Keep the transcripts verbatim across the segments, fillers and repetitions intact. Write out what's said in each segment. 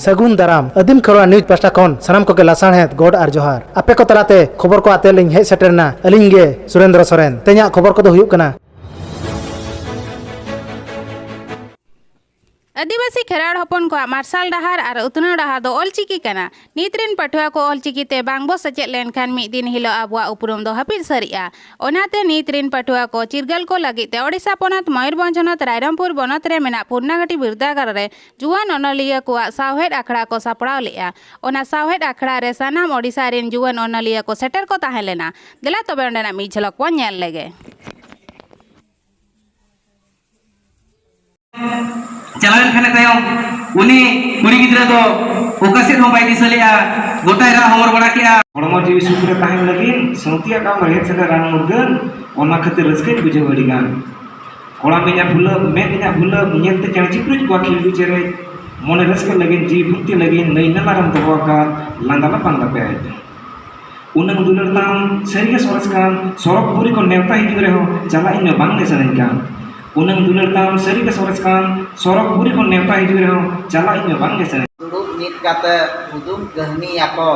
ᱥᱟᱹᱜᱩᱱ ᱫᱟᱨᱟᱢ᱾ ᱟᱹᱫᱤᱢ ᱠᱷᱮᱨᱣᱟᱲ ᱱᱤᱭᱩᱡᱽ ᱯᱟᱦᱴᱟ ᱠᱷᱚᱱ ᱥᱟᱱᱟᱢ ᱠᱚᱜᱮ ᱞᱟᱥᱟᱲᱦᱮᱫ ᱜᱚᱰ ᱟᱨ ᱡᱚᱦᱟᱨ᱾ ᱟᱯᱮ ᱠᱚ ᱛᱟᱞᱟᱛᱮ ᱠᱷᱚᱵᱚᱨ ᱠᱚ ᱟᱛᱮ ᱞᱤᱧ ᱦᱮᱡ ᱥᱮᱴᱮᱨ ᱮᱱᱟ ᱟᱹᱞᱤᱧ ᱜᱮ ᱥᱩᱨᱮᱱᱫᱨᱚ ᱥᱚᱨᱮᱱ᱾ ᱛᱮᱦᱮᱧᱟᱜ ᱠᱷᱚᱵᱚᱨ ᱠᱚᱫᱚ ᱦᱩᱭᱩᱜ ᱠᱟᱱᱟ, ᱟᱹᱫᱤᱵᱟᱹᱥᱤ ᱠᱷᱮᱨᱣᱟᱲ ᱦᱚᱯᱚᱱ ᱠᱚᱣᱟᱜ ᱢᱟᱨᱥᱟᱞ ᱰᱟᱦᱟᱨ ᱟᱨ ᱩᱛᱱᱟᱹᱣ ᱰᱟᱦᱟᱨ ᱫᱚ ᱚᱞᱪᱤᱠᱤ ᱠᱟᱱᱟ᱾ ᱱᱤᱛ ᱨᱤᱱ ᱯᱟᱹᱴᱷᱩᱣᱟᱹ ᱠᱚ ᱚᱞᱪᱤᱠᱤ ᱛᱮ ᱵᱟᱝ ᱵᱚ ᱥᱮᱪᱮᱫ ᱞᱮᱱᱠᱷᱟᱱ ᱢᱤᱫ ᱫᱤᱱ ᱦᱤᱞᱳᱜ ᱟᱵᱚᱣᱟᱜ ᱩᱯᱨᱩᱢ ᱫᱚ ᱦᱟᱹᱯᱤᱫ ᱥᱟᱹᱨᱤᱜᱼᱟ᱾ ᱚᱱᱟᱛᱮ ᱱᱤᱛ ᱨᱤᱱ ᱯᱟᱹᱴᱷᱩᱣᱟᱹ ᱠᱚ ᱪᱤᱨᱜᱟᱹᱞ ᱠᱚ ᱞᱟᱹᱜᱤᱫ ᱛᱮ ᱳᱰᱤᱥᱟ ᱯᱚᱱᱚᱛ ᱢᱚᱭᱩᱨᱵᱷᱚᱸᱡᱽ ᱦᱚᱱᱚᱛ ᱨᱟᱭᱨᱚᱝᱯᱩᱨ ᱵᱚᱱᱚᱛ ᱨᱮ ᱢᱮᱱᱟᱜ ᱯᱩᱨᱱᱟᱜᱷᱟᱴᱤ ᱵᱤᱨᱫᱟᱹᱜᱟᱲ ᱨᱮ ᱡᱩᱣᱟᱹᱱ ᱚᱱᱚᱞᱤᱭᱟᱹ ᱠᱚᱣᱟᱜ ᱥᱟᱶᱦᱮᱫ ᱟᱠᱷᱲᱟ ᱠᱚ ᱥᱟᱯᱲᱟᱣ ᱞᱮᱫᱼᱟ᱾ ᱚᱱᱟ ᱥᱟᱶᱦᱮᱫ ᱟᱠᱷᱲᱟ ᱨᱮ ᱥᱟᱱᱟᱢ ᱳᱰᱤᱥᱟ ᱨᱤᱱ ᱡᱩᱣᱟᱹᱱ ᱚᱱᱚᱞᱤᱭᱟᱹ ᱠᱚ ᱥᱮᱴᱮᱨ ᱠᱚ ᱛᱟᱦᱮᱸ ᱞᱮᱱᱟ᱾ ᱫᱮᱞᱟ ᱛᱚᱵᱮ ᱚᱸᱰᱮᱱᱟᱜ ᱢᱤᱫ ᱡᱷᱚᱞᱚᱠ ᱵᱚᱱ ᱧᱮᱞ ᱞᱮᱜᱮ᱾ ᱪᱟᱞᱟᱣᱮᱱ ᱠᱷᱟᱱᱮ ᱛᱟᱭᱚᱢ, ᱩᱱᱤ ᱠᱩᱲᱤ ᱜᱤᱫᱽᱨᱟᱹ ᱫᱚ ᱚᱠᱟ ᱥᱮᱫ ᱦᱚᱸ ᱵᱟᱭ ᱫᱤᱥᱟᱹ ᱞᱮᱫᱼᱟ᱾ ᱜᱚᱴᱟᱭ ᱨᱟᱜ ᱦᱚᱢᱚᱨ ᱵᱟᱲᱟ ᱠᱮᱫᱼᱟ᱾ ᱦᱚᱲᱢᱚ ᱡᱤᱣᱤ ᱥᱩᱠ ᱨᱮ ᱛᱟᱦᱮᱱ ᱞᱟᱹᱜᱤᱫ ᱥᱟᱹᱣᱛᱤᱭᱟᱜ ᱠᱟᱢ ᱨᱮᱦᱮᱫ ᱥᱮᱸᱫᱮᱫ ᱨᱟᱱ ᱢᱩᱨᱜᱟᱹᱱ, ᱚᱱᱟ ᱠᱷᱟᱹᱛᱤᱨ ᱨᱟᱹᱥᱠᱟᱹᱧ ᱵᱩᱡᱷᱟᱹᱣ ᱟᱹᱰᱤ ᱜᱟᱱ᱾ ᱠᱚᱲᱟᱢ ᱤᱧᱟᱹᱜ ᱵᱷᱩᱞᱟᱹᱣ, ᱢᱮᱫ ᱤᱧᱟᱹᱜ ᱵᱷᱩᱞᱟᱹᱣ, ᱧᱮᱞᱛᱮ ᱪᱮᱬᱮ ᱪᱤᱯᱨᱩᱡ ᱠᱚᱣᱟ ᱠᱷᱤᱞᱰᱩ ᱪᱮᱨᱮᱡ, ᱢᱚᱱᱮ ᱨᱟᱹᱥᱠᱟᱹ ᱞᱟᱹᱜᱤᱫ, ᱡᱤᱣᱤ ᱯᱷᱩᱨᱛᱤ ᱞᱟᱹᱜᱤᱫ ᱱᱟᱹᱭ ᱱᱟᱞᱟ ᱨᱮᱢ ᱫᱚᱦᱚ ᱟᱠᱟᱫ ᱞᱟᱸᱫᱟ ᱞᱟᱯᱟᱱ ᱫᱟᱯᱮ ᱟᱭ ᱛᱮ᱾ ᱩᱱᱟᱹᱝ ᱫᱩᱞᱟᱹᱲ ᱛᱟᱢ ᱥᱟᱹᱨᱤᱜᱮ ᱥᱚᱨᱮᱥ ᱠᱟᱱ, ᱥᱚᱨᱚᱜᱽᱯᱩᱨᱤ ᱠᱷᱚᱱ ᱱᱮᱣᱛᱟ ᱦᱤᱡᱩᱜ ᱨᱮᱦᱚᱸ ᱪᱟᱞᱟᱜ ᱤᱧ ᱢᱟ ᱵᱟᱝ ᱜᱮ ᱥᱟᱱᱟᱧ ᱠᱟᱱ᱾ ᱩᱱᱟᱹᱝ ᱫᱩᱞᱟᱹᱲ ᱛᱟᱢ ᱥᱟᱹᱨᱤᱜᱮ ᱥᱚᱨᱮᱥ ᱠᱟᱱ, ᱥᱚᱨᱚᱜᱽᱯᱩᱨᱤ ᱠᱷᱚᱱ ᱱᱮᱣᱛᱟ ᱦᱤᱡᱩᱜ ᱨᱮᱦᱚᱸ ᱪᱟᱞᱟᱜ ᱤᱧ ᱢᱟ ᱵᱟᱝ ᱜᱮ ᱥᱟᱱᱟᱧ᱾ ᱫᱩᱲᱩᱵ ᱢᱤᱫ ᱠᱟᱛᱮ ᱠᱩᱫᱩᱢ ᱠᱟᱹᱦᱱᱤᱭᱟᱠᱚ,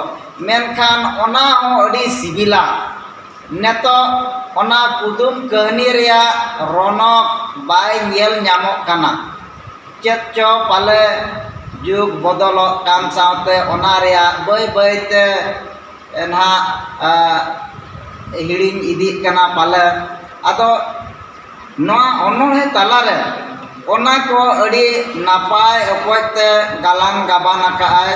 ᱢᱮᱱᱠᱷᱟᱱ ᱚᱱᱟ ᱦᱚᱸ ᱟᱹᱰᱤ ᱥᱤᱵᱤᱞᱟ᱾ ᱱᱤᱛᱚᱜ ᱚᱱᱟ ᱠᱩᱫᱩᱢ ᱠᱟᱹᱦᱱᱤ ᱨᱮᱭᱟᱜ ᱨᱚᱱᱚᱠ ᱵᱟᱭ ᱧᱮᱞ ᱧᱟᱢᱚᱜ ᱠᱟᱱᱟ᱾ ᱪᱮᱫ ᱪᱚ ᱯᱟᱞᱮ ᱡᱩᱜᱽ ᱵᱚᱫᱚᱞᱚᱜ ᱠᱟᱱ ᱥᱟᱶᱛᱮ ᱚᱱᱟ ᱨᱮᱭᱟᱜ ᱵᱟᱹᱭ ᱵᱟᱹᱭ ᱛᱮ ᱱᱟᱦᱟᱜ, ᱟ, ᱦᱤᱲᱤᱧ ᱤᱫᱤᱜ ᱠᱟᱱᱟ ᱯᱟᱞᱮ᱾ ᱟᱫᱚ ᱱᱚᱣᱟ ᱚᱱᱚᱬᱦᱮ ᱛᱟᱞᱟᱨᱮ ᱚᱱᱟ ᱠᱚ ᱟᱹᱰᱤ ᱱᱟᱯᱟᱭ ᱚᱠᱚᱡ ᱛᱮ ᱜᱟᱞᱟᱝ ᱜᱟᱵᱟᱱ ᱟᱠᱟᱫᱼᱟᱭ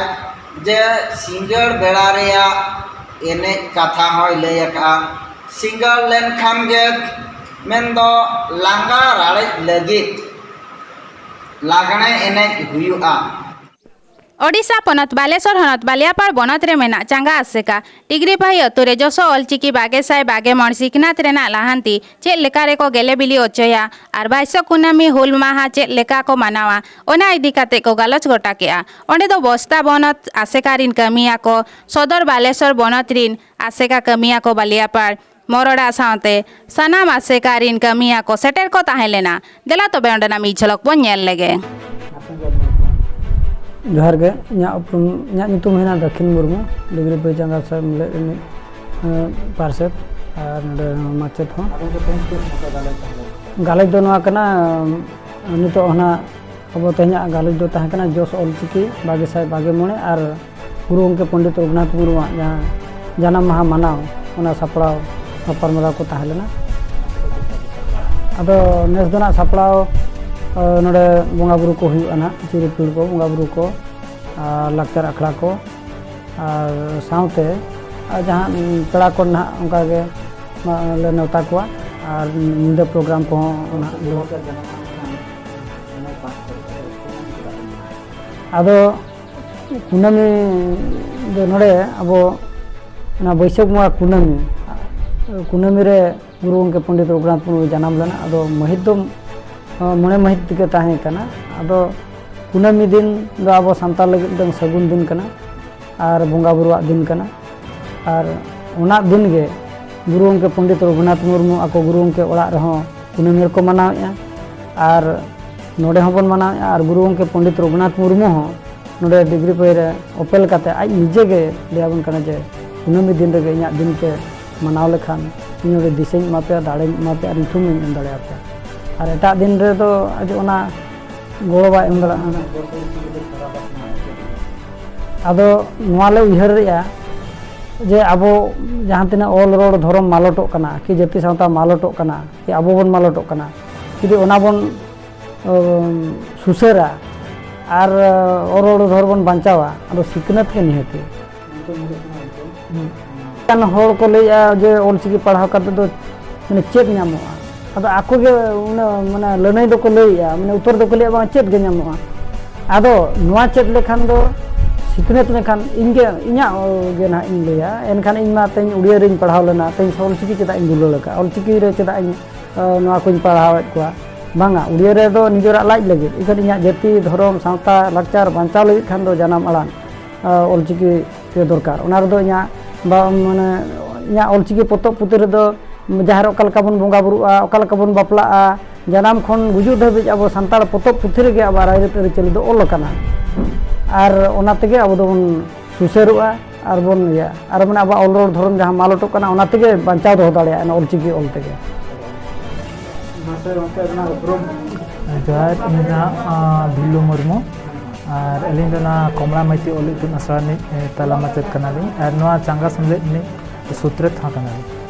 ᱡᱮ ᱥᱤᱸᱜᱟᱹᱲ ᱵᱮᱲᱟ ᱨᱮᱭᱟᱜ ᱮᱱᱮᱡ ᱠᱟᱛᱷᱟ ᱦᱚᱸᱭ ᱞᱟᱹᱭ ᱟᱠᱟᱫᱼᱟ᱾ ᱥᱤᱸᱜᱟᱹᱲ ᱞᱮᱱᱠᱷᱟᱱ ᱜᱮ ᱢᱮᱱᱫᱚ ᱞᱟᱸᱜᱟ ᱨᱟᱲᱮᱡ ᱞᱟᱹᱜᱤᱫ ᱞᱟᱜᱽᱬᱮ ᱮᱱᱮᱡ ᱦᱩᱭᱩᱜᱼᱟ᱾ ᱳᱰᱤᱥᱟ ᱯᱚᱱᱚᱛ ᱵᱟᱞᱮᱥᱚᱨ ᱦᱚᱱᱚᱛ ᱵᱟᱞᱤᱭᱟᱯᱟᱲ ᱵᱚᱱᱚᱛ ᱨᱮ ᱢᱮᱱᱟᱜ ᱪᱟᱸᱜᱟ ᱟᱥᱮᱠᱟ ᱴᱤᱜᱽᱨᱤᱯᱟᱹᱦᱤ ᱟᱹᱛᱩ ᱨᱮ ᱡᱚᱥᱚ ᱚᱞᱪᱤᱠᱤ ᱵᱟᱜᱮ ᱥᱟᱭ ᱵᱟᱜᱮ ᱢᱚᱬ ᱥᱤᱠᱷᱱᱟᱹᱛ ᱨᱮᱱᱟᱜ ᱞᱟᱦᱟᱱᱛᱤ ᱪᱮᱫ ᱞᱮᱠᱟ ᱨᱮᱠᱚ ᱜᱮᱞᱮ ᱵᱤᱞᱤ ᱚᱪᱚᱭᱟ ᱟᱨ ᱵᱟᱭᱥᱚ ᱠᱩᱱᱟᱹᱢᱤ ᱦᱩᱞ ᱢᱟᱦᱟ ᱪᱮᱫ ᱞᱮᱠᱟ ᱠᱚ ᱢᱟᱱᱟᱣᱟ, ᱚᱱᱟ ᱤᱫᱤ ᱠᱟᱛᱮ ᱠᱚ ᱜᱟᱞᱚᱪ ᱜᱚᱴᱟ ᱠᱮᱫᱼᱟ᱾ ᱚᱸᱰᱮ ᱫᱚ ᱵᱚᱥᱛᱟ ᱵᱚᱱᱚᱛ ᱟᱥᱮᱠᱟ ᱨᱤᱱ ᱠᱟᱹᱢᱤᱭᱟᱹ ᱠᱚ, ᱥᱚᱫᱚᱨ ᱵᱟᱞᱮᱥᱚᱨ ᱵᱚᱱᱚᱛ ᱨᱤᱱ ᱟᱥᱮᱠᱟ ᱠᱟᱹᱢᱤᱭᱟᱹ ᱠᱚ, ᱵᱟᱞᱤᱭᱟᱯᱟᱲ ᱢᱚᱨᱚᱲᱟ ᱥᱟᱶᱛᱮ ᱥᱟᱱᱟᱢ ᱟᱥᱮᱠᱟ ᱨᱤᱱ ᱠᱟᱹᱢᱤᱭᱟᱹ ᱠᱚ ᱥᱮᱴᱮᱨ ᱠᱚ ᱛᱟᱦᱮᱸ ᱞᱮᱱᱟ᱾ ᱫᱮᱞᱟ ᱛᱚᱵᱮ ᱚᱸᱰᱮᱱᱟᱜ ᱢᱤᱫ ᱡᱷᱚᱞᱚᱠ ᱵᱚᱱ ᱧᱮᱞ ᱞᱮᱜᱮ᱾ ᱡᱚᱦᱟᱨ ᱜᱮ᱾ ᱤᱧᱟᱹᱜ ᱩᱯᱨᱩᱢ, ᱤᱧᱟᱹᱜ ᱧᱩᱛᱩᱢ ᱦᱩᱭᱱᱟ ᱫᱟᱹᱠᱷᱤᱱ ᱢᱩᱨᱢᱩ, ᱰᱤᱜᱽᱨᱤ ᱵᱟᱹᱭ ᱪᱟᱸᱜᱟ ᱥᱮᱢᱞᱮᱫ ᱨᱤᱱᱤᱡ, ᱮᱸ, ᱯᱟᱨᱥᱮᱛ ᱟᱨ ᱱᱚᱰᱮ ᱢᱟᱪᱮᱫ ᱦᱚᱸ᱾ ᱟᱵᱮᱱ ᱫᱚ ᱛᱮᱦᱮᱧ ᱪᱮᱫ ᱢᱚᱛᱚ ᱜᱟᱞᱚᱪ ᱛᱟᱦᱮᱸ ᱞᱮᱱ? ᱜᱟᱞᱚᱪ ᱫᱚ ᱱᱚᱣᱟ ᱠᱟᱱᱟ, ᱱᱤᱛᱚᱜ ᱦᱟᱱᱟ ᱟᱵᱚ ᱛᱮᱦᱮᱧᱟᱜ ᱜᱟᱞᱚᱪ ᱫᱚ ᱛᱟᱦᱮᱸ ᱠᱟᱱᱟ ᱡᱚᱥ ᱚᱞᱪᱤᱠᱤ ᱵᱟᱜᱮ ᱥᱟᱭ ᱵᱟᱜᱮ ᱢᱚᱬᱮ ᱟᱨ ᱜᱩᱨᱩ ᱜᱚᱢᱠᱮ ᱯᱚᱱᱰᱤᱛ ᱨᱚᱜᱷᱩᱱᱟᱛᱷ ᱢᱩᱨᱢᱩᱣᱟᱜ ᱡᱟᱦᱟᱸ ᱡᱟᱱᱟᱢ ᱢᱟᱦᱟ ᱢᱟᱱᱟᱣ, ᱚᱱᱟ ᱥᱟᱯᱲᱟᱣ ᱜᱟᱯᱟᱞᱢᱟᱨᱟᱣ ᱠᱚ ᱛᱟᱦᱮᱸ ᱞᱮᱱᱟ᱾ ᱟᱫᱚ ᱱᱮᱥ ᱫᱚ ᱱᱟᱜ ᱥᱟᱯᱲᱟᱣ, ᱮ, ᱱᱚᱰᱮ ᱵᱚᱸᱜᱟ ᱵᱩᱨᱩ ᱠᱚ ᱦᱩᱭᱩᱜᱼᱟ ᱱᱟᱜ, ᱪᱤᱨ ᱦᱤᱯᱤᱲ ᱠᱚ, ᱵᱚᱸᱜᱟ ᱵᱩᱨᱩ ᱠᱚ, ᱟᱨ ᱞᱟᱠᱪᱟᱨ ᱟᱠᱷᱲᱟ ᱠᱚ, ᱟᱨ ᱥᱟᱶᱛᱮ ᱟᱨ ᱡᱟᱦᱟᱸ ᱯᱮᱲᱟ ᱠᱚ ᱱᱟᱦᱟᱜ ᱚᱱᱠᱟ ᱜᱮ ᱢᱟ-, ᱞᱮ ᱱᱮᱣᱛᱟ ᱠᱚᱣᱟ, ᱟᱨ ᱧᱤᱫᱟᱹ ᱯᱨᱳᱜᱨᱟᱢ ᱠᱚᱦᱚᱸ ᱱᱟᱦᱟᱜ ᱟᱫᱚ ᱠᱩᱱᱟᱹᱢᱤ ᱫᱚ ᱱᱚᱰᱮ ᱟᱵᱚ ᱚᱱᱟ ᱵᱟᱹᱭᱥᱟᱹᱠᱷ ᱵᱚᱸᱜᱟ ᱠᱩᱱᱟᱹᱢᱤ, ᱠᱩᱱᱟᱹᱢᱤ ᱨᱮ ᱜᱩᱨᱩ ᱜᱚᱢᱠᱮ ᱯᱚᱱᱰᱤᱛ ᱨᱚᱜᱷᱩᱱᱟᱛᱷ ᱢᱩᱨᱢᱩᱭ ᱡᱟᱱᱟᱢ ᱞᱮᱱᱟ᱾ ᱟᱫᱚ ᱢᱟᱹᱦᱤᱛ ᱫᱚ, ᱟᱸ, ᱢᱚᱬᱮ ᱢᱟᱹᱦᱤᱛ ᱛᱮᱜᱮ ᱛᱟᱦᱮᱸ ᱠᱟᱱᱟ᱾ ᱟᱫᱚ ᱠᱩᱱᱟᱹᱢᱤ ᱫᱤᱱ ᱫᱚ ᱟᱵᱚ ᱥᱟᱱᱛᱟᱲ ᱞᱟᱹᱜᱤᱫ ᱫᱚ ᱥᱟᱹᱜᱩᱱ ᱫᱤᱱ ᱠᱟᱱᱟ ᱟᱨ ᱵᱚᱸᱜᱟ ᱵᱩᱨᱩᱣᱟᱜ ᱫᱤᱱ ᱠᱟᱱᱟ᱾ ᱟᱨ ᱚᱱᱟ ᱫᱤᱱ ᱜᱮ ᱜᱩᱨᱩ ᱜᱚᱢᱠᱮ ᱯᱚᱱᱰᱤᱛ ᱨᱚᱜᱷᱩᱱᱟᱛᱷ ᱢᱩᱨᱢᱩ ᱟᱠᱚ ᱜᱩᱨᱩ ᱜᱚᱢᱠᱮ ᱚᱲᱟᱜ ᱨᱮᱦᱚᱸ ᱠᱩᱱᱟᱹᱢᱤ ᱨᱮᱠᱚ ᱢᱟᱱᱟᱣᱮᱫᱼᱟ᱾ ᱟᱨ ᱱᱚᱰᱮ ᱦᱚᱸᱵᱚᱱ ᱢᱟᱱᱟᱣᱮᱫᱼᱟ᱾ ᱟᱨ ᱜᱩᱨᱩ ᱜᱚᱢᱠᱮ ᱯᱚᱱᱰᱤᱛ ᱨᱚᱜᱷᱩᱱᱟᱛᱷ ᱢᱩᱨᱢᱩ ᱦᱚᱸ ᱱᱚᱰᱮ ᱰᱤᱜᱽᱨᱤ ᱯᱟᱹᱭ ᱨᱮ ᱚᱯᱮᱞ ᱠᱟᱛᱮ ᱟᱡ ᱱᱤᱡᱮ ᱜᱮ ᱞᱟᱹᱭᱟᱵᱚᱱ ᱠᱟᱱᱟ ᱡᱮ, "ᱠᱩᱱᱟᱹᱢᱤ ᱫᱤᱱ ᱨᱮᱜᱮ ᱤᱧᱟᱹᱜ ᱫᱤᱱ ᱯᱮ ᱢᱟᱱᱟᱣ ᱞᱮᱠᱷᱟᱱ ᱤᱧ ᱚᱸᱰᱮ ᱫᱤᱥᱟᱹᱧ ᱮᱢᱟ ᱯᱮᱭᱟ, ᱫᱟᱲᱮᱧ ᱮᱢᱟ ᱯᱮᱭᱟ ᱟᱨ ᱧᱩᱛᱩᱢ ᱤᱧ ᱮᱢ ᱫᱟᱲᱮᱭᱟᱯᱮᱭᱟ᱾" ᱟᱨ ᱮᱴᱟᱜ ᱫᱤᱱ ᱨᱮᱫᱚ ᱟᱡ ᱚᱱᱟ ᱜᱚᱲᱚ ᱵᱟᱭ ᱮᱢ ᱫᱟᱲᱮᱭᱟᱜᱼᱟ᱾ ᱟᱫᱚ ᱱᱚᱣᱟ ᱞᱮ ᱩᱭᱦᱟᱹᱨᱮᱜᱼᱟ ᱡᱮ ᱟᱵᱚ ᱡᱟᱦᱟᱸ ᱛᱤᱱᱟᱹᱜ ᱚᱞ ᱨᱚᱲ ᱫᱷᱚᱨᱚᱢ ᱢᱟᱞᱚᱴᱚᱜ ᱠᱟᱱᱟ, ᱠᱤ ᱡᱟᱹᱛᱤ ᱥᱟᱶᱛᱟ ᱢᱟᱞᱚᱴᱚᱜ ᱠᱟᱱᱟ, ᱠᱤ ᱟᱵᱚ ᱵᱚᱱ ᱢᱟᱞᱚᱴᱚᱜ ᱠᱟᱱᱟ, ᱡᱩᱫᱤ ᱚᱱᱟ ᱵᱚᱱ, ᱚ, ᱥᱩᱥᱟᱹᱨᱟ ᱟᱨ ᱚᱞ ᱨᱚᱲ ᱫᱷᱚᱨᱚᱢ ᱵᱚᱱ ᱵᱟᱧᱪᱟᱣᱟ, ᱟᱫᱚ ᱥᱤᱠᱷᱱᱟᱹᱛ ᱜᱮ ᱱᱤᱦᱟᱹᱛᱤ᱾ ᱦᱩᱸ᱾ ᱜᱟᱱ ᱦᱚᱲ ᱠᱚ ᱞᱟᱹᱭᱮᱜᱼᱟ ᱡᱮ ᱚᱞᱪᱤᱠᱤ ᱯᱟᱲᱦᱟᱣ ᱠᱟᱛᱮ ᱫᱚ ᱢᱟᱱᱮ ᱪᱮᱫ ᱧᱟᱢᱚᱜᱼᱟ? ᱟᱫᱚ ᱟᱠᱚ ᱜᱮ ᱩᱱᱟᱹᱜ ᱢᱟᱱᱮ ᱞᱟᱹᱱᱟᱹᱭ ᱫᱚᱠᱚ ᱞᱟᱹᱭᱮᱜᱼᱟ, ᱢᱟᱱᱮ ᱩᱛᱛᱚᱨ ᱫᱚᱠᱚ ᱞᱟᱹᱭᱮᱜᱼᱟ, "ᱵᱟᱝ, ᱪᱮᱫ ᱜᱮ ᱧᱟᱢᱚᱜᱼᱟ?" ᱟᱫᱚ ᱱᱚᱣᱟ ᱪᱮᱫ ᱞᱮᱠᱷᱟᱱ ᱫᱚ ᱥᱤᱠᱷᱱᱟᱹᱛ ᱞᱮᱠᱷᱟᱱ ᱤᱧ ᱜᱮ, ᱤᱧᱟᱹᱜ ᱜᱮ ᱱᱟᱦᱟᱜ ᱤᱧ ᱞᱟᱹᱭᱟ, ᱮᱱᱠᱷᱟᱱ ᱤᱧ ᱢᱟ ᱛᱮᱦᱮᱧ ᱩᱲᱤᱭᱟᱹ ᱨᱤᱧ ᱯᱟᱲᱦᱟᱣ ᱞᱮᱱᱟ, ᱛᱮᱦᱮᱧ ᱚᱞᱪᱤᱠᱤ ᱪᱮᱫᱟᱜ ᱤᱧ ᱫᱩᱞᱟᱹᱲ ᱟᱠᱟᱫᱼᱟ? ᱚᱞᱪᱤᱠᱤ ᱨᱮ ᱪᱮᱫᱟᱜ ᱤᱧ, ᱮ, ᱱᱚᱣᱟ ᱠᱚᱧ ᱯᱟᱲᱦᱟᱣᱮᱫ ᱠᱚᱣᱟ? ᱵᱟᱝᱟ, ᱩᱲᱤᱭᱟᱹ ᱨᱮᱫᱚ ᱱᱤᱡᱮᱨᱟᱜ ᱞᱟᱡ ᱞᱟᱹᱜᱤᱫ, ᱤᱠᱷᱟᱹᱱ ᱤᱧᱟᱹᱜ ᱡᱟᱹᱛᱤ, ᱫᱷᱚᱨᱚᱢ, ᱥᱟᱶᱛᱟ, ᱞᱟᱠᱪᱟᱨ ᱵᱟᱧᱪᱟᱣ ᱞᱟᱹᱜᱤᱫ ᱠᱷᱟᱱ ᱫᱚ ᱡᱟᱱᱟᱢ ᱟᱲᱟᱝ, ᱮ, ᱚᱞᱪᱤᱠᱤ ᱜᱮ ᱫᱚᱨᱠᱟᱨ᱾ ᱚᱱᱟ ᱨᱮᱫᱚ ᱤᱧᱟᱹᱜ ᱵᱟ-, ᱢᱟᱱᱮ ᱤᱧᱟᱹᱜ ᱚᱞᱪᱤᱠᱤ ᱯᱚᱛᱚᱵ ᱯᱩᱛᱷᱤ ᱨᱮᱫᱚ ᱡᱟᱦᱟᱸ ᱨᱮ ᱚᱠᱟ ᱞᱮᱠᱟ ᱵᱚᱱ ᱵᱚᱸᱜᱟ ᱵᱩᱨᱩᱜᱼᱟ, ᱚᱠᱟ ᱞᱮᱠᱟ ᱵᱚᱱ ᱵᱟᱯᱞᱟᱜᱼᱟ, ᱡᱟᱱᱟᱢ ᱠᱷᱚᱱ ᱜᱩᱡᱩᱜ ᱫᱷᱟᱹᱵᱤᱡ ᱟᱵᱚ ᱥᱟᱱᱛᱟᱲ ᱯᱚᱛᱚᱵ ᱯᱩᱛᱷᱤ ᱨᱮᱜᱮ ᱟᱵᱚᱣᱟᱜ ᱨᱟᱭᱨᱤᱛ ᱟᱹᱨᱤᱪᱟᱹᱞᱤ ᱫᱚ ᱚᱞ ᱟᱠᱟᱱᱟ᱾ ᱟᱨ ᱚᱱᱟ ᱛᱮᱜᱮ ᱟᱵᱚ ᱫᱚᱵᱚᱱ ᱥᱩᱥᱟᱹᱨᱚᱜᱼᱟ ᱟᱨ ᱵᱚᱱ ᱤᱭᱟᱹ, ᱟᱨ ᱢᱟᱱᱮ ᱟᱵᱚᱣᱟᱜ ᱚᱞ ᱨᱚᱲ ᱫᱷᱚᱨᱚᱢ ᱡᱟᱦᱟᱸ ᱢᱟᱞᱚᱴᱚᱜ ᱠᱟᱱᱟ, ᱚᱱᱟ ᱛᱮᱜᱮ ᱵᱟᱧᱪᱟᱣ ᱫᱚᱦᱚ ᱫᱟᱲᱮᱭᱟᱜᱼᱟ, ᱚᱱᱟ ᱚᱞᱪᱤᱠᱤ ᱚᱞ ᱛᱮᱜᱮ᱾ ᱢᱟᱥᱮ ᱜᱚᱢᱠᱮ ᱟᱵᱤᱱᱟᱜ ᱩᱯᱨᱩᱢ? ᱡᱚᱦᱟᱨ, ᱤᱧ ᱫᱚ ᱦᱟᱸᱜ, ᱟᱸ, ᱵᱷᱤᱞᱞᱩ ᱢᱩᱨᱢᱩ᱾ ᱟᱨ ᱟᱹᱞᱤᱧ ᱫᱚ ᱱᱚᱣᱟ ᱠᱚᱢᱞᱟ ᱢᱟᱹᱭᱛᱤ ᱚᱞ ᱤᱛᱩᱱ ᱟᱥᱲᱟ ᱨᱤᱱᱤᱡ, ᱮ, ᱛᱟᱞᱟ ᱢᱟᱪᱮᱫ ᱠᱟᱱᱟᱞᱤᱧ᱾ ᱟᱨ ᱱᱚᱣᱟ ᱪᱟᱸᱜᱟ ᱥᱮᱢᱞᱮᱫ ᱨᱤᱱᱤᱡ ᱥᱩᱛᱨᱮᱛ ᱦᱚᱸ ᱠᱟᱱᱟᱞᱤᱧ᱾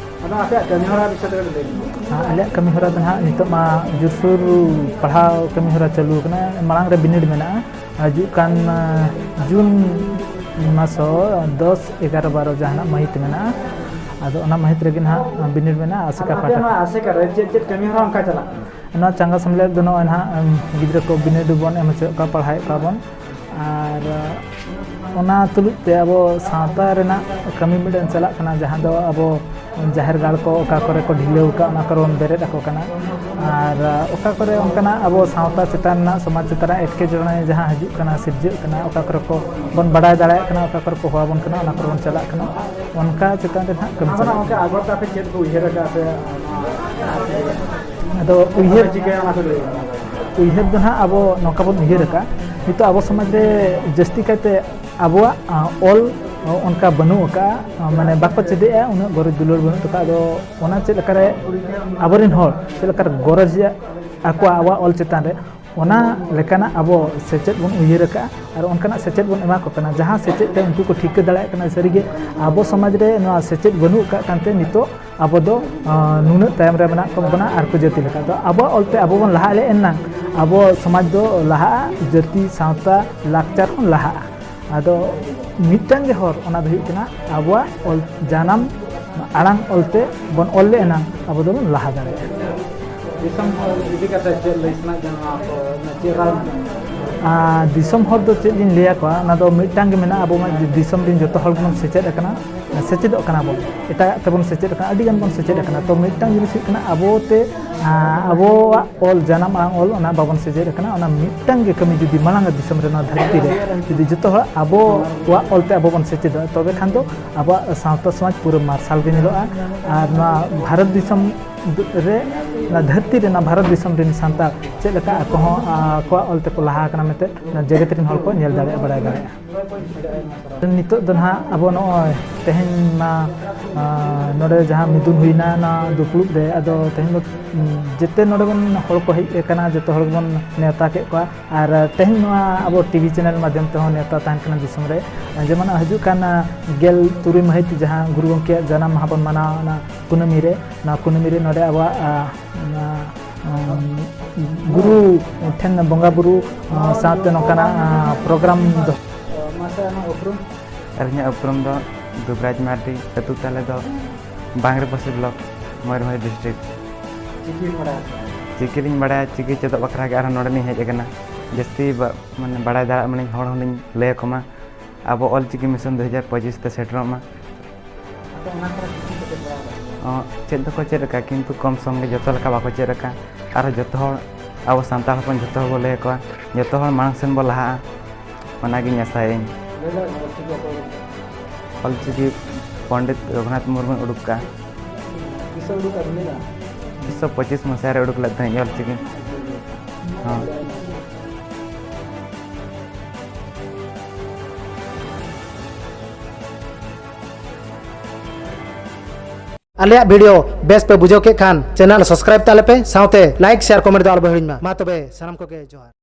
ᱟᱫᱚ ᱟᱯᱮᱭᱟᱜ ᱠᱟᱹᱢᱤ ᱦᱚᱨᱟ ᱵᱤᱥᱚᱭ ᱛᱮ ᱠᱟᱹᱴᱤᱡ ᱞᱟᱹᱭ ᱢᱮ᱾ ᱟᱨ ᱟᱞᱮᱭᱟᱜ ᱠᱟᱹᱢᱤ ᱦᱚᱨᱟ ᱫᱚ ᱱᱟᱦᱟᱜ ᱱᱤᱛᱚᱜ ᱢᱟ ᱡᱳᱨᱥᱳᱨ ᱯᱟᱲᱦᱟᱣ ᱠᱟᱹᱢᱤ ᱦᱚᱨᱟ ᱪᱟᱹᱞᱩ ᱟᱠᱟᱱᱟ᱾ ᱢᱟᱲᱟᱝ ᱨᱮ ᱵᱤᱱᱤᱰ ᱢᱮᱱᱟᱜᱼᱟ, ᱦᱤᱡᱩᱜ ᱠᱟᱱ, ᱟ, ᱡᱩᱱ ᱢᱟᱥ ᱦᱚᱸ ᱫᱚᱥ, ᱮᱜᱟᱨᱚ, ᱵᱟᱨᱚ ᱡᱟᱦᱟᱱᱟᱜ ᱢᱟᱹᱦᱤᱛ ᱢᱮᱱᱟᱜᱼᱟ᱾ ᱟᱫᱚ ᱚᱱᱟ ᱢᱟᱹᱦᱤᱛ ᱨᱮᱜᱮ ᱱᱟᱦᱟᱜ ᱵᱤᱱᱤᱰ ᱢᱮᱱᱟᱜᱼᱟ ᱟᱥᱮᱠᱟ ᱟᱫᱚ ᱟᱯᱮ ᱯᱟᱦᱴᱟ ᱱᱚᱣᱟ ᱠᱷᱚᱱ᱾ ᱟᱥᱮᱠᱟ ᱨᱮ ᱪᱮᱫ ᱪᱮᱫ ᱠᱟᱹᱢᱤ ᱦᱚᱨᱟ ᱚᱱᱠᱟ ᱪᱟᱞᱟᱜ ᱠᱟᱱᱟ? ᱱᱚᱣᱟ ᱪᱟᱸᱜᱟ ᱥᱮᱢᱞᱮᱫ ᱫᱚ ᱱᱚᱜᱼᱚᱭ ᱱᱟᱦᱟᱜ, ᱮᱢ, ᱜᱤᱫᱽᱨᱟᱹ ᱠᱚ ᱵᱤᱱᱤᱰ ᱵᱚᱱ ᱮᱢ ᱦᱚᱪᱚᱭᱮᱫ ᱠᱚᱣᱟ, ᱯᱟᱲᱦᱟᱣᱮᱫ ᱠᱚᱣᱟ ᱵᱚᱱ᱾ ᱟᱨ, ᱟ, ᱚᱱᱟ ᱛᱩᱞᱩᱡ ᱛᱮ ᱟᱵᱚ ᱥᱟᱶᱛᱟ ᱨᱮᱱᱟᱜ ᱠᱟᱹᱢᱤ ᱢᱤᱫᱴᱮᱱ ᱪᱟᱞᱟᱜ ᱠᱟᱱᱟ, ᱡᱟᱦᱟᱸ ᱫᱚ ᱟᱵᱚ ᱡᱟᱦᱮᱨ ᱜᱟᱲ ᱠᱚ ᱚᱠᱟ ᱠᱚᱨᱮ ᱠᱚ ᱰᱷᱤᱞᱟᱹᱣ ᱟᱠᱟᱫ, ᱚᱱᱟ ᱠᱚᱨᱮ ᱵᱚᱱ ᱵᱮᱨᱮᱫ ᱟᱠᱚ ᱠᱟᱱᱟ᱾ ᱟᱨ, ᱟ, ᱚᱠᱟ ᱠᱚᱨᱮ ᱚᱱᱠᱟᱱᱟᱜ ᱟᱵᱚ ᱥᱟᱶᱛᱟ ᱪᱮᱛᱟᱱ ᱨᱮᱱᱟᱜ, ᱥᱚᱢᱟᱡᱽ ᱪᱮᱛᱟᱱ ᱨᱮ ᱮᱴᱠᱮᱴᱚᱬᱮ ᱡᱟᱦᱟᱸ ᱦᱤᱡᱩᱜ ᱠᱟᱱᱟ, ᱥᱤᱨᱡᱟᱹᱜ ᱠᱟᱱᱟ, ᱚᱠᱟ ᱠᱚᱨᱮ ᱠᱚ ᱵᱚᱱ ᱵᱟᱰᱟᱭ ᱫᱟᱲᱮᱭᱟᱜ ᱠᱟᱱᱟ, ᱚᱠᱟ ᱠᱚᱨᱮ ᱠᱚ ᱦᱚᱦᱚ ᱟᱵᱚᱱ ᱠᱟᱱᱟ, ᱚᱱᱟ ᱠᱚᱨᱮ ᱵᱚᱱ ᱪᱟᱞᱟᱜ ᱠᱟᱱᱟ᱾ ᱚᱱᱠᱟ ᱪᱮᱛᱟᱱ ᱨᱮ ᱱᱟᱦᱟᱜ ᱠᱟᱹᱢᱤ ᱟᱫᱚ ᱪᱟᱞᱟᱜ ᱱᱟᱦᱟᱜ ᱠᱟᱱᱟ᱾ ᱜᱚᱢᱠᱮ, ᱟᱜᱚᱨ ᱛᱮ ᱟᱯᱮ ᱪᱮᱫ ᱠᱚ ᱩᱭᱦᱟᱹᱨ ᱟᱠᱟᱫᱼᱟ ᱯᱮ? ᱟᱫᱚ ᱩᱭᱦᱟᱹᱨ, ᱪᱤᱠᱟᱹᱭᱟ ᱚᱱᱟ ᱠᱚ ᱞᱟᱹᱭ ᱢᱮ᱾ ᱩᱭᱦᱟᱹᱨ ᱫᱚ ᱱᱟᱦᱟᱜ ᱟᱵᱚ ᱱᱚᱝᱠᱟ ᱵᱚᱱ ᱩᱭᱦᱟᱹᱨ ᱟᱠᱟᱫᱼᱟ, ᱱᱤᱛᱚᱜ ᱟᱵᱚ ᱥᱚᱢᱟᱡᱽ ᱨᱮ ᱡᱟᱹᱥᱛᱤ ᱠᱟᱭᱛᱮ ᱟᱵᱚᱣᱟᱜ, ᱟ, ᱚᱞ ᱚᱱᱠᱟ ᱵᱟᱹᱱᱩᱜ ᱟᱠᱟᱫᱼᱟ, ᱢᱟᱱᱮ ᱵᱟᱠᱚ ᱪᱮᱫᱮᱜᱼᱟ, ᱩᱱᱟᱹᱜ ᱜᱚᱨᱚᱡᱽ ᱫᱩᱞᱟᱹᱲ ᱵᱟᱹᱱᱩᱜ ᱛᱟᱠᱚᱣᱟ᱾ ᱟᱫᱚ ᱚᱱᱟ ᱪᱮᱫ ᱞᱮᱠᱟᱨᱮ ᱟᱵᱚᱨᱮᱱ ᱦᱚᱲ ᱪᱮᱫ ᱞᱮᱠᱟᱨᱮ ᱜᱚᱨᱚᱡᱽ ᱟᱠᱚᱣᱟ ᱟᱵᱚᱣᱟᱜ ᱚᱞ ᱪᱮᱛᱟᱱ ᱨᱮ, ᱚᱱᱟ ᱞᱮᱠᱟᱱᱟᱜ ᱟᱵᱚ ᱥᱮᱪᱮᱫ ᱵᱚᱱ ᱩᱭᱦᱟᱹᱨ ᱟᱠᱟᱫᱼᱟ᱾ ᱟᱨ ᱚᱱᱠᱟᱱᱟᱜ ᱥᱮᱪᱮᱫ ᱵᱚᱱ ᱮᱢᱟ ᱠᱚ ᱠᱟᱱᱟ, ᱡᱟᱦᱟᱸ ᱥᱮᱪᱮᱫ ᱛᱮ ᱩᱱᱠᱩ ᱠᱚ ᱴᱷᱤᱠᱟᱹ ᱫᱟᱲᱮᱭᱟᱜ ᱠᱟᱱᱟ ᱥᱟᱹᱨᱤᱜᱮ ᱟᱵᱚ ᱥᱚᱢᱟᱡᱽ ᱨᱮ ᱱᱚᱣᱟ ᱥᱮᱪᱮᱫ ᱵᱟᱹᱱᱩᱜ ᱟᱠᱟᱫ ᱠᱟᱱᱛᱮ ᱱᱤᱛᱚᱜ ᱟᱵᱚ ᱫᱚ, ᱟᱸ, ᱱᱩᱱᱟᱹᱜ ᱛᱟᱭᱚᱢ ᱨᱮ ᱢᱮᱱᱟᱜ ᱵᱚᱱᱟ ᱟᱨ ᱠᱚ ᱡᱟᱹᱛᱤ ᱞᱮᱠᱟ ᱫᱚ᱾ ᱟᱵᱚᱣᱟᱜ ᱚᱞᱛᱮ ᱟᱵᱚ ᱵᱚᱱ ᱞᱟᱦᱟ ᱞᱮ ᱮᱱᱟᱝ ᱟᱵᱚ ᱥᱚᱢᱟᱡᱽ ᱫᱚ ᱞᱟᱦᱟᱜᱼᱟ, ᱡᱟᱹᱛᱤ, ᱥᱟᱶᱛᱟ, ᱞᱟᱠᱪᱟᱨ ᱦᱚᱸ ᱞᱟᱦᱟᱜᱼᱟ᱾ ᱟᱫᱚ ᱢᱤᱫᱴᱟᱝ ᱜᱮ ᱦᱚᱨ, ᱚᱱᱟ ᱫᱚ ᱦᱩᱭᱩᱜ ᱠᱟᱱᱟ ᱟᱵᱚᱣᱟᱜ ᱚᱞ ᱡᱟᱱᱟᱢ ᱟᱲᱟᱝ ᱚᱞᱛᱮ ᱵᱚᱱ ᱚᱞ ᱞᱮ ᱮᱱᱟᱝ ᱟᱵᱚ ᱫᱚᱵᱚᱱ ᱞᱟᱦᱟ ᱫᱟᱲᱮᱭᱟᱜᱼᱟ᱾ ᱫᱤᱥᱚᱢ ᱦᱚᱲ ᱤᱫᱤ ᱠᱟᱛᱮ ᱪᱮᱫ ᱞᱟᱹᱭ ᱥᱟᱱᱟᱭᱮᱫ ᱵᱮᱱᱟ, ᱱᱚᱣᱟ ᱠᱚ ᱪᱮᱫ ᱨᱟᱱ? ᱟᱨ ᱫᱤᱥᱚᱢ ᱦᱚᱲ ᱫᱚ ᱪᱮᱫ ᱞᱤᱧ ᱞᱟᱹᱭ ᱟᱠᱚᱣᱟ, ᱚᱱᱟ ᱫᱚ ᱢᱤᱫᱴᱟᱝ ᱜᱮ ᱢᱮᱱᱟᱜᱼᱟ, ᱟᱵᱚ ᱢᱟ ᱫᱤᱥᱚᱢ ᱨᱮᱱ ᱡᱚᱛᱚ ᱦᱚᱲ ᱜᱮᱵᱚᱱ ᱥᱮᱪᱮᱫ ᱟᱠᱟᱱᱟ, ᱥᱮᱪᱮᱫᱚᱜ ᱠᱟᱱᱟ ᱵᱚᱱ, ᱮᱴᱟᱜᱟᱜ ᱛᱮᱵᱚᱱ ᱥᱮᱪᱮᱫ ᱟᱠᱟᱱᱟ, ᱟᱹᱰᱤ ᱜᱟᱱ ᱵᱚᱱ ᱥᱮᱪᱮᱫ ᱟᱠᱟᱱᱟ᱾ ᱛᱚ ᱢᱤᱫᱴᱟᱝ ᱡᱤᱱᱤᱥ ᱦᱩᱭᱩᱜ ᱠᱟᱱᱟ, ᱟᱵᱚᱛᱮ ᱟᱵᱚᱣᱟᱜ ᱚᱞ, ᱡᱟᱱᱟᱢ ᱟᱲᱟᱝ ᱚᱞ, ᱚᱱᱟ ᱵᱟᱵᱚᱱ ᱥᱮᱪᱮᱫ ᱟᱠᱟᱱᱟ᱾ ᱚᱱᱟ ᱢᱤᱫᱴᱟᱝ ᱜᱮ ᱠᱟᱹᱢᱤ ᱡᱩᱫᱤ ᱢᱟᱲᱟᱝᱟ ᱫᱤᱥᱚᱢ ᱨᱮ, ᱱᱚᱣᱟ ᱫᱷᱟᱹᱨᱛᱤ ᱨᱮ ᱡᱩᱫᱤ ᱡᱚᱛᱚ ᱦᱚᱲ ᱟᱵᱚᱣᱟᱜ ᱚᱞ ᱛᱮ ᱟᱵᱚ ᱵᱚᱱ ᱥᱮᱪᱮᱫᱚᱜᱼᱟ, ᱛᱚᱵᱮ ᱠᱷᱟᱱ ᱫᱚ ᱟᱵᱚᱣᱟᱜ ᱥᱟᱶᱛᱟ ᱥᱚᱢᱟᱡᱽ ᱯᱩᱨᱟᱹ ᱢᱟᱨᱥᱟᱞ ᱜᱮ ᱧᱮᱞᱚᱜᱼᱟ᱾ ᱟᱨ ᱱᱚᱣᱟ ᱵᱷᱟᱨᱚᱛ ᱫᱤᱥᱚᱢ ᱨᱮ, ᱱᱚᱣᱟ ᱫᱷᱟᱹᱨᱛᱤ ᱨᱮ, ᱱᱚᱣᱟ ᱵᱷᱟᱨᱚᱛ ᱫᱤᱥᱚᱢ ᱨᱮᱱ ᱥᱟᱱᱛᱟᱲ ᱪᱮᱫ ᱞᱮᱠᱟ ᱟᱠᱚ ᱦᱚᱸ ᱟᱠᱚᱣᱟᱜ ᱚᱞ ᱛᱮᱠᱚ ᱞᱟᱦᱟ ᱟᱠᱟᱱᱟ ᱢᱮᱱᱛᱮ ᱱᱚᱣᱟ ᱡᱮᱜᱮᱛ ᱨᱮᱱ ᱦᱚᱲ ᱠᱚ ᱧᱮᱞ ᱫᱟᱲᱮᱭᱟᱜᱼᱟ, ᱵᱟᱲᱟᱭ ᱫᱟᱲᱮᱭᱟᱜᱼᱟ᱾ ᱱᱤᱛᱚᱜ ᱫᱚ ᱱᱟᱦᱟᱜ ᱟᱵᱚ ᱱᱚᱜᱼᱚᱭ ᱛᱮᱦᱮᱧ ᱢᱟ, ᱟᱸ, ᱱᱚᱰᱮ ᱡᱟᱦᱟᱸ ᱢᱤᱫᱩᱱ ᱦᱩᱭᱱᱟ ᱱᱚᱣᱟ ᱫᱩᱯᱲᱩᱵ ᱨᱮ, ᱟᱫᱚ ᱛᱮᱦᱮᱧ ᱫᱚ, ᱩᱸ, ᱡᱮᱛᱮ ᱱᱚᱰᱮ ᱵᱚᱱ ᱦᱚᱲ ᱠᱚ ᱦᱮᱡ ᱟᱠᱟᱱᱟ, ᱡᱚᱛᱚ ᱦᱚᱲ ᱜᱮᱵᱚᱱ ᱱᱮᱣᱛᱟ ᱠᱮᱫ ᱠᱚᱣᱟ᱾ ᱟᱨ ᱛᱮᱦᱮᱧ ᱱᱚᱣᱟ ᱟᱵᱚ ᱴᱤᱵᱷᱤ ᱪᱮᱱᱮᱞ ᱢᱟᱫᱽᱫᱷᱚᱢ ᱛᱮᱦᱚᱸ ᱱᱮᱣᱛᱟ ᱛᱟᱦᱮᱱ ᱠᱟᱱᱟ ᱫᱤᱥᱚᱢ ᱨᱮ, ᱡᱮᱢᱚᱱ ᱦᱤᱡᱩᱜ ᱠᱟᱱ, ᱟᱸ, ᱜᱮᱞ ᱛᱩᱨᱩᱭ ᱢᱟᱹᱦᱤᱛ ᱡᱟᱦᱟᱸ ᱜᱩᱨᱩ ᱜᱚᱢᱠᱮᱭᱟᱜ ᱡᱟᱱᱟᱢ ᱢᱟᱦᱟ ᱵᱚᱱ ᱢᱟᱱᱟᱣᱟ, ᱚᱱᱟ ᱠᱩᱱᱟᱹᱢᱤ ᱨᱮ, ᱱᱚᱣᱟ ᱠᱩᱱᱟᱹᱢᱤ ᱨᱮ ᱱᱚᱰᱮ ᱟᱵᱚᱣᱟᱜ, ᱟᱸ, ᱱᱚᱣᱟ, ᱟᱸ, ᱜᱩᱨᱩ ᱴᱷᱮᱱ ᱵᱚᱸᱜᱟ ᱵᱩᱨᱩ, ᱟᱸ, ᱥᱟᱶᱛᱮ ᱱᱚᱝᱠᱟᱱᱟᱜ, ᱟᱸ, ᱯᱨᱳᱜᱨᱟᱢ ᱫᱚ᱾ ᱢᱟᱥᱮ ᱟᱢᱟᱜ ᱩᱯᱨᱩᱢ? ᱟᱹᱞᱤᱧᱟᱜ ᱩᱯᱨᱩᱢ ᱫᱚ ᱫᱩᱵᱽᱨᱟᱡᱽ ᱢᱟᱨᱰᱤ, ᱟᱹᱛᱩ ᱛᱟᱞᱮ ᱫᱚ ᱵᱟᱝᱨᱮᱯᱟᱹᱥᱤ ᱵᱞᱚᱠ, ᱢᱚᱭᱩᱨᱵᱷᱚᱸᱡᱽ ᱰᱤᱥᱴᱨᱤᱠᱴ᱾ ᱪᱤᱠᱤᱢ ᱵᱟᱲᱟᱭᱟ ᱥᱮ ᱵᱟᱝ? ᱪᱤᱠᱤ ᱞᱤᱧ ᱵᱟᱲᱟᱭᱟ, ᱪᱤᱠᱤ ᱪᱮᱫᱚᱜ ᱵᱟᱠᱷᱨᱟ ᱜᱮ ᱟᱨᱦᱚᱸ ᱱᱚᱰᱮ ᱞᱤᱧ ᱦᱮᱡ ᱟᱠᱟᱱᱟ᱾ ᱡᱟᱹᱥᱛᱤ ᱵᱟ-, ᱢᱟᱱᱮ ᱵᱟᱲᱟᱭ ᱫᱟᱲᱮᱭᱟᱜ ᱢᱟᱞᱤᱧ, ᱦᱚᱲ ᱦᱚᱸᱞᱤᱧ ᱞᱟᱹᱭ ᱟᱠᱚ ᱢᱟ, ᱟᱵᱚ ᱚᱞ ᱪᱤᱠᱤ ᱢᱤᱥᱚᱱ ᱫᱩ ᱦᱟᱡᱟᱨ ᱯᱚᱸᱪᱤᱥ ᱛᱮ ᱥᱮᱴᱮᱨᱚᱜ ᱢᱟ᱾ ᱟᱫᱚ ᱚᱱᱟ ᱠᱚᱨᱮ ᱪᱤᱠᱤ ᱠᱚ ᱪᱮᱫ ᱵᱟᱲᱟ ᱟᱠᱟᱫᱟ? ᱚ, ᱪᱮᱫ ᱫᱚᱠᱚ ᱪᱮᱫ ᱟᱠᱟᱫ, ᱠᱤᱱᱛᱩ ᱠᱚᱢ ᱥᱚᱢ ᱜᱮ, ᱡᱚᱛᱚ ᱞᱮᱠᱟ ᱵᱟᱠᱚ ᱪᱮᱫ ᱟᱠᱟᱫ᱾ ᱟᱨᱦᱚᱸ ᱡᱚᱛᱚ ᱦᱚᱲ, ᱟᱵᱚ ᱥᱟᱱᱛᱟᱲ ᱦᱚᱯᱚᱱ ᱡᱚᱛᱚ ᱦᱚᱲ ᱵᱚ ᱞᱟᱹᱭ ᱟᱠᱚᱣᱟ, ᱡᱚᱛᱚ ᱦᱚᱲ ᱢᱟᱲᱟᱝ ᱥᱮᱱ ᱵᱚ ᱞᱟᱦᱟᱜᱼᱟ, ᱚᱱᱟᱜᱤᱧ ᱟᱥᱟᱭᱟᱹᱧ᱾ ᱞᱟᱹᱭ ᱫᱟᱲᱮᱭᱟᱜᱼᱟ ᱚᱞ ᱪᱤᱠᱤ ᱚᱠᱚᱭ ᱚᱞ ᱪᱤᱠᱤ ᱯᱚᱱᱰᱤᱛ ᱨᱚᱜᱷᱩᱱᱟᱛᱷ ᱢᱩᱨᱢᱩᱭ ᱩᱰᱩᱠ ᱠᱟᱜᱼᱟ᱾ ᱛᱤᱥᱮ ᱩᱰᱩᱠ ᱠᱟᱜᱼᱟ ᱵᱤᱱ ᱞᱟᱹᱭ ᱫᱟᱲᱮᱭᱟᱜᱼᱟ? ᱩᱱᱤᱥᱥᱚ ᱯᱚᱸᱪᱤᱥ ᱢᱟᱥᱟᱦᱟ ᱨᱮ ᱩᱰᱩᱠ ᱞᱮᱫ ᱛᱟᱦᱮᱸᱫ ᱚᱞ ᱪᱤᱠᱤ᱾ ᱦᱚᱸ᱾ ᱟᱞᱮᱭᱟᱜ ᱵᱷᱤᱰᱤᱭᱳ ᱵᱮᱥ ᱯᱮ ᱵᱩᱡᱷᱟᱹᱣ ᱠᱮᱫ ᱠᱷᱟᱱ, ᱪᱮᱱᱮᱞ ᱥᱟᱵᱥᱠᱨᱟᱭᱤᱵ ᱛᱟᱞᱮ ᱯᱮ, ᱥᱟᱶᱛᱮ ᱞᱟᱭᱤᱠ, ᱥᱮᱭᱟᱨ, ᱠᱚᱢᱮᱱᱴ ᱫᱚ ᱟᱞᱚ ᱯᱮ ᱦᱤᱲᱤᱧ ᱢᱟ᱾ ᱢᱟ ᱛᱚᱵᱮ, ᱥᱟᱱᱟᱢ ᱠᱚᱜᱮ ᱡᱚᱦᱟᱨ᱾